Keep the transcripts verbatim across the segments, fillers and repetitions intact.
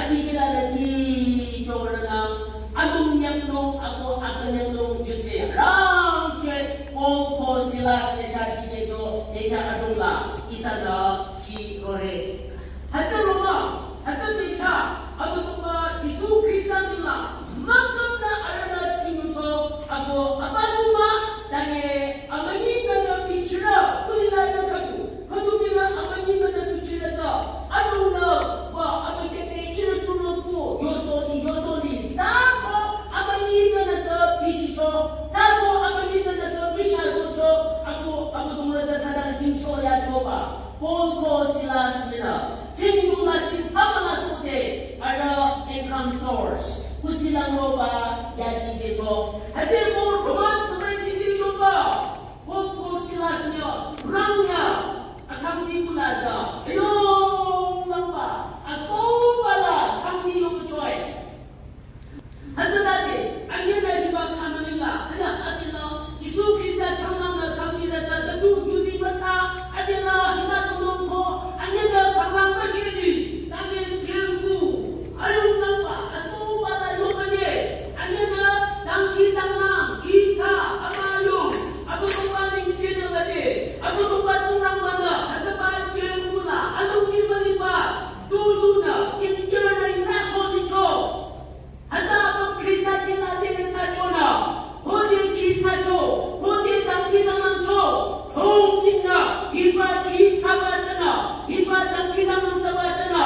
Alikela lagi jorana, adung yangnung, ako akan yangnung, you say, rang che, Paul ko Silas, techa tikecho, techa adung la, ihsa la, ki rore. Hütsü roma, hütsü techa, Abüdongba, Jisu Khrista nila, mangam na arana chinucho, ako Abüdongba, tange, amünyi nana bichira, kulila na kadu, kadu kina amünyi nana bichira ta, adung na, wa, abükyü te, ira suno ko, yosoli, yosoli, sako, amünyi nana sa bichicho, sako, amünyi nana sa bichasocho, ako, Abüdongba ta tada jingcho yachoba. Paul ko Silas mina, tsingdu lasih, thama lasih te, ara income source, kusilang roba, yadi kecho. Hütsü ko Roman sumai didi yoba, Paul ko Silas mina, rangna, akhang di kulaza, ayo, langba, aso bala, akhang di yoba choi. Hütsütade, anyüna hiba khamüling la, hütsü adila, Jisu Khrista changlang la khamdi rata, tadu yuzi batsa, adila, hütsü tunung ko, anyüna khamlang mashili, tade jengku, ayung langba, aso bala yomane, anyüna, dangki dangnang, kita, ama yung, Abüdongba ningse na bade, Abüdongba tungrang mana, hütsüba jengku la, alung ni maliba, tuluna, kinjana ina ko licho. Hütsü apüm Khrista kila tere thsachonü, khode khi thsacho, khode dangkhidangnangcho, thongdingnü, hiba khi thsaba tsünü, hiba dangkhidangnang thsaba tsünü,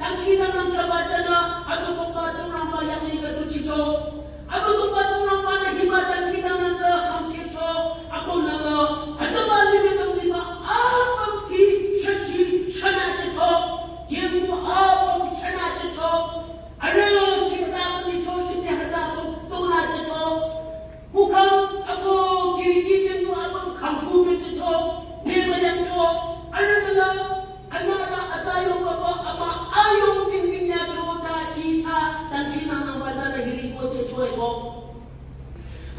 dangkhidangnang thsaba tsünü, Abüdongba Tsingrangba yanglih khüdu chicho. Abüdongba Tsingrangba-nü hiba dangkhidangnang tsü khümchehcho, akonü la, hütsüba limih dang liba apüm khi shüchi shünü jücho, jengku apüm shünü jücho. Arüh kihta pü micho, ise hüta pü tona jücho. Bukang ako kiriki bindu apüm khangtu be jücho. Nema yangcho. Arüh nala, anala atayo papa ama ayong tingting yacho ta kihta, dangkhidangnang bata la hiri ko jücho eko.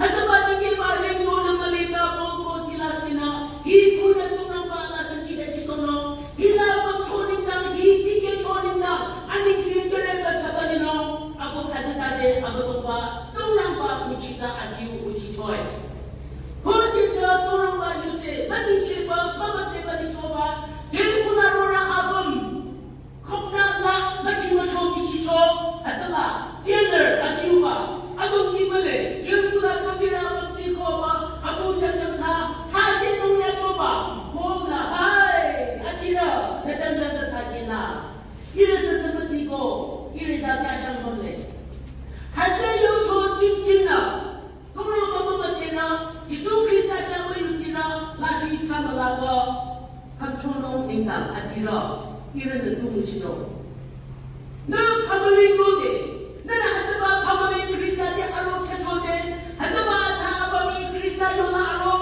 Hütsüba dikehba rengdo nü mülita Paul ko Silas mina, hi kunü Tsingrangba la sangkida jisono, hila pang choning dang, hi dikeh choning dang, aning si jüre ba thaba lino, ako hütsütade Abüdongba, Tsingrangba kuchita adiu kuchichoi. Ko jisa Tsingrangba yuse, mani cheba, mama teba lichoba, jengku la rora apüm. Khopna la, maki macho bichicho, hütsüla, jailer, adiuba, adong ni male, jengku la kambira mati koba, abu jangdang tha, thase nung yachoba, Paul-nü, hai, adira, nü jangdang tha thakina. Ire sese mati ko, ire da kashang male. Hütsü yocho chingchingna. Tsingrangba mama tenü, Jisu Khrista chah müyutinü, lasih thsamüla ko, khümchonung nengdang adirü, ihrünü tu müchinung. Nü family rode, nünü hütsüba family Khrista te aro khechode, hütsüba atsa abami Khrista yola aro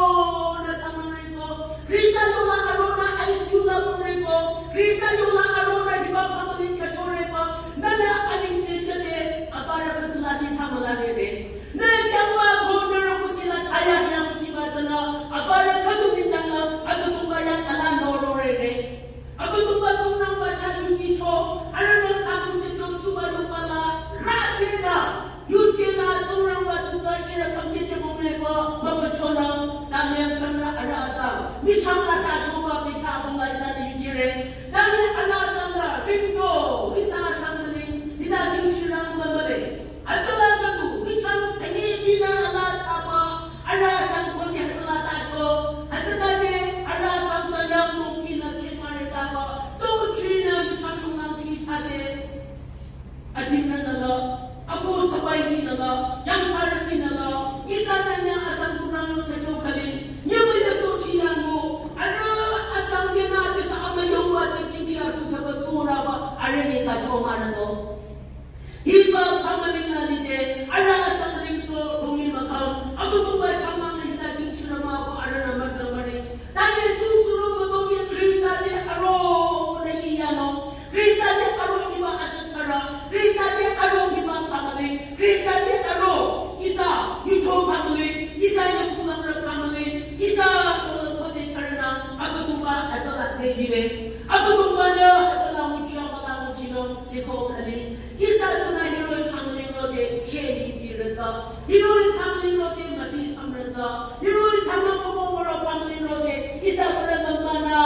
nü thsamang reko, Khrista yola aro nü I C U la mong reko, Khrista yola aro nü hiba family khechoreba, nünü aning se jüde, aparü khüdu lasih thsamüla rere. Nü yangba ko nü roko kila thaya yang chiba tsünü, aparü khüdu nengdang la, Abüdongba yang ala noro rere. Abüdongba Tsingrangba chah yuticho, arühnü khüdu ticho tuba yobala, rasenü, yutila Tsingrangba tuta ira khamche chemo meko, mapachonü, Daniel shangrü arüh asang, mi shangrü ta choba pita abang la ihsanü yujire. Daniel arüh asang la, rimdo, ihsa asang mali, ita juchirang mali. Hütsüla khüdu, michang, ani bina ala thsaba, arüh asang khode hütsüla tacho, hütsütade, arüh asang tanyang mung bina kemare taba, to china michang nung lang ki thsade. Ajingnü nala, ako sabai ni nala, yang sari ni nala, ihsa nanya asang tunang yo chacho khali, nyamaya to chiyang mo, arüh asang kena tesa ama yoba Hiroh-i family rote masi samrata. Hiroh-i thamang kobo moro family rote. Ihsa pura lambana.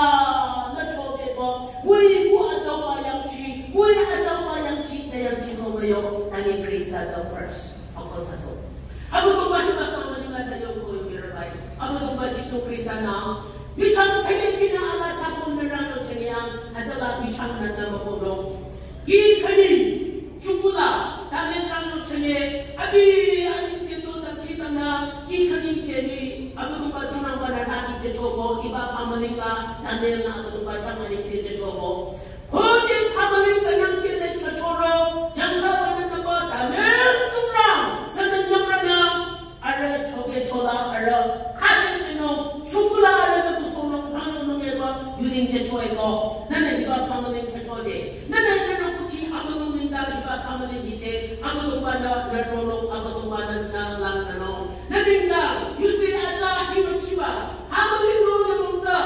Macho bebo. Wui bu atauba yangchi. Wui atauba yangchi. Na yangchi komayo. Tani Krista the first. Ako chaso. Abüdongba hiba family la tayo ko yobirabai. Abüdongba Jisu Krista na. Bichang thake bina ala chapon na rang yo chengya. Atala bichang na na makono. Ki khani, shukula, tamen rang yo chenge, abi, aning se to da ki tang na, ki khani temi, Abüdongba tunang bana na ki je chobo, iba pamaling la, tamen na Abüdongba chang aning se je chobo. Hote pamaling kanyang se ne chachoro, yang sa bana na ba, tamen tunang, sa na nyang rana, Arüh choke chola, arüh khase tino, shukula arüh tu sono, ano no ngeba, using je choe ko. Nane hiba family ke chode. Nane nane kuti amulung ninda hiba family hite, Abüdongba na, na rono, Abüdongba na, na lang na no. Nane na, you say ata hiba chiba, family no ne mungta,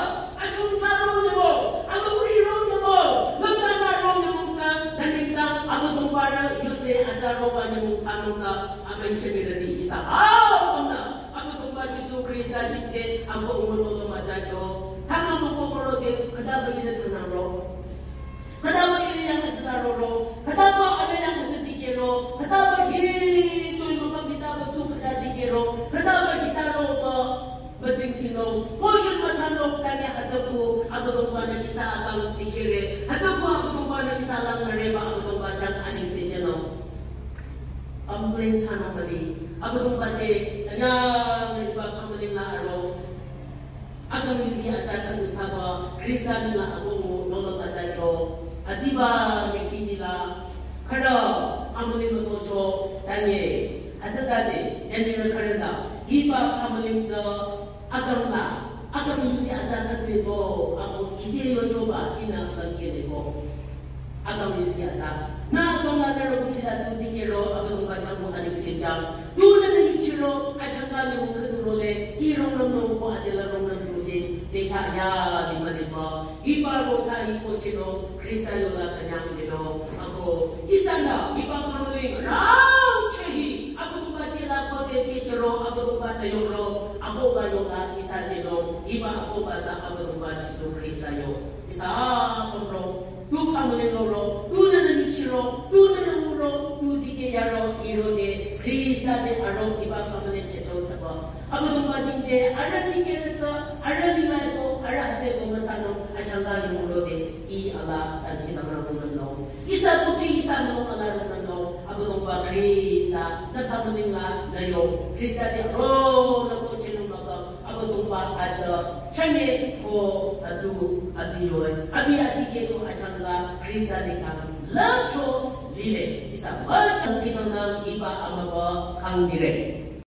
achung cha no ne mo, aluri no ne mo, langa na no ne mungta, nane na, Abüdongba na, you say ata roba ne mungta nungta, Amen chemira di ihsa. Ah, pamna. Abüdongba Jisu Krista jingte, ako umuno to majajo. Tama mo kokoro de, kadaba ire tunaro. Kadaba ire yang kajita roro. Kadaba are yang kajita dikero. Kadaba hi, to ima pamita batu kada dikero. Kadaba hita ro ba, bazing tino. Portion matano, tanya hataku, Abüdongba na ihsa akang tikere. Hataku Abüdongba na ihsa lang nareba, Abüdongba jang aning se jeno. Complain thsanung mali. Abüdongba te, anyang na hiba pamaling la aro. Akang yuzi ata kadu thsaba, Krista nila akongo, nolo kata jo. Adiba mekhi nila. Khara, pamaling mato jo, tanye. Ata tane, jani na kharanda. Hiba pamaling jo, Akang la, akang yuzi ata katwe ko, ako ide yo choba, ina akang kele ko. Akang yuzi ata. Na akang la naro kuchila tu dikero, Abüdongba chang ko aning se jang. Tu na na yuchiro, achang la ne mung kadu role, i rong rong rong ko adela rong rong tu hin. Dekha ya, lima lima. Hiba ro tha hi ko chino, Krista yo la kanyang lino. Ako, ihsa na, hiba pamaling, rang chehi, Abüdongba chela kote pechero, Abüdongba na yoro, akoba yola, ihsa lino, hiba akoba ta Abüdongba Jisu Krista yo. Ihsa pamro, tu pamaling loro, tu na na yuchiro, tu na na muro, tu dike yaro, hiro de, Krista de aro, hiba pamaling kecho taba. Abüdongba jingte, arüh dikere ta, arüh lilai ko, arüh ate ko matano, achang la ni muro de, i ala, tanki na muro muro. Ihsa kuti, ihsa muro ala muro. Abüdongba Krista, na pamaling la, na yo, Krista de ro, na ko chenung baba, Abüdongba ata, chane ko, adu, abi yo, abi ati ke ko achang la, Krista de ka, lamcho, lile, ihsa, ma chang kinang nang, iba amaba, kang dire.